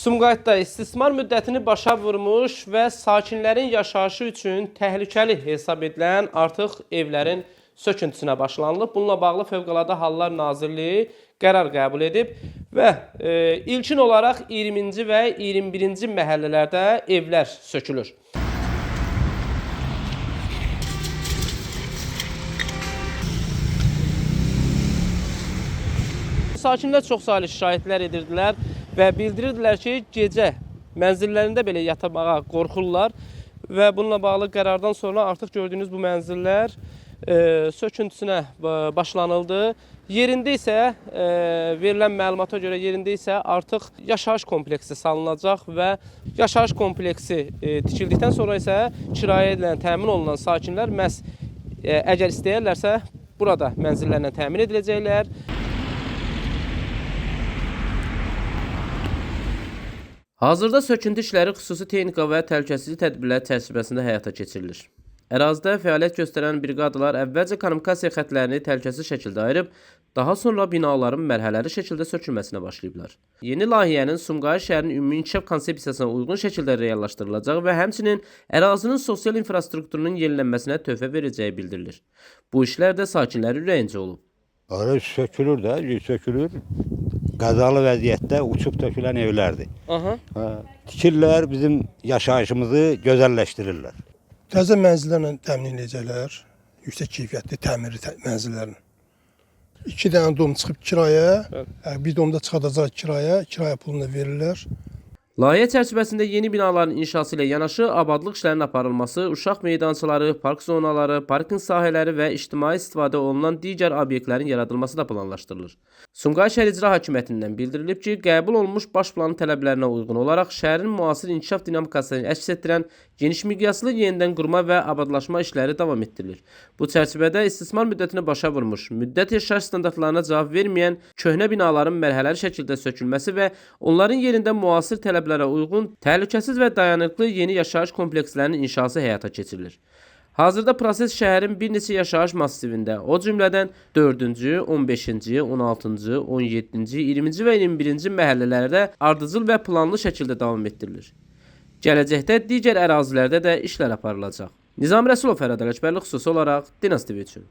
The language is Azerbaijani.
Sumqayıtda istismar müddətini başa vurmuş və sakinlərin yaşayışı üçün təhlükəli hesab edilən artıq evlərin söküntüsünə başlanılıb. Bununla bağlı Fövqəladə Hallar Nazirliyi qərar qəbul edib və ilkin olaraq 20-ci və 21-ci məhəllələrdə evlər sökülür. Sakinlər çox saylı şikayətlər edirdilər və bildirirdilər ki, gecə mənzillərində belə yatmağa qorxurlar və bununla bağlı qərardan sonra artıq gördüyünüz bu mənzillər söküntüsünə başlanıldı. Yerində isə verilən məlumata görə yerində isə artıq yaşayış kompleksi salınacaq və yaşayış kompleksi tikildikdən sonra isə kirayə edilən, təmin olunan sakinlər məhz əgər istəyərlərsə burada mənzillərlə təmin ediləcəklər. Hazırda söküntü işləri xüsusi texnika və təhlükəsizlik tədbirləri çərçivəsində həyata keçirilir. Ərazidə fəaliyyət göstərən briqadalar əvvəlcə kommunikasiya xətlərini təhlükəsiz şəkildə ayırıb, daha sonra binaların mərhələli şəkildə sökülməsinə başlayıblar. Yeni layihənin Sumqayıt şəhərinin ümumi inkişaf konsepsiyasına uyğun şəkildə reallaşdırılacağı və həmçinin ərazinin sosial infrastrukturunun yenilənməsinə töhfə verəcəyi bildirilir. Bu işlər də sakinlərin ürəyincə olub. Öyle sökülür də, sökülür. Qəzalı vəziyyətdə uçub tökülən evlərdir. Aha. Ha, tikirlər, bizim yaşayışımızı gözəlləşdirirlər. Təzə mənzillərlə təmin edəcəklər. Yüksək keyfiyyətli təmirli mənzillərlə. 2 dənə dom çıxıb kirayə, bir dom da çıxadacaq kirayə, kirayə pulunu da verirlər. Layihə çərçivəsində yeni binaların inşası ilə yanaşı abadlıq işlərinin aparılması, uşaq meydançaları, park zonaları, parkinq sahələri və ictimai istifadə olunan digər obyektlərin yaradılması da planlaşdırılır. Sumqayıt şəhər İcra Hakimiyyətindən bildirilib ki, qəbul olunmuş baş planın tələblərinə uyğun olaraq şəhərin müasir inkişaf dinamikasını əks etdirən geniş miqyaslı yenidən qurma və abadlaşma işləri davam etdirilir. Bu çərçivədə istismar müddətini başa vurmuş, müddət yaşayış standartlarına cavab verməyən köhnə binaların mərhələli şəkildə sökülməsi və onların yerində müasir tələblərə uyğun təhlükəsiz və dayanıqlı yeni yaşayış komplekslərinin inşası həyata keçirilir. Hazırda proses şəhərin bir neçə yaşayış massivində, o cümlədən 4-cü, 15-ci, 16-cı, 17-ci, 20-ci və 21-ci məhəllələrdə ardıcıl və planlı şəkildə davam etdirilir. Gələcəkdə digər ərazilərdə də işlər aparılacaq. Nizami Rəsulov, Fərhad Ələkbərli xüsusi olaraq Dinaz TV üçün.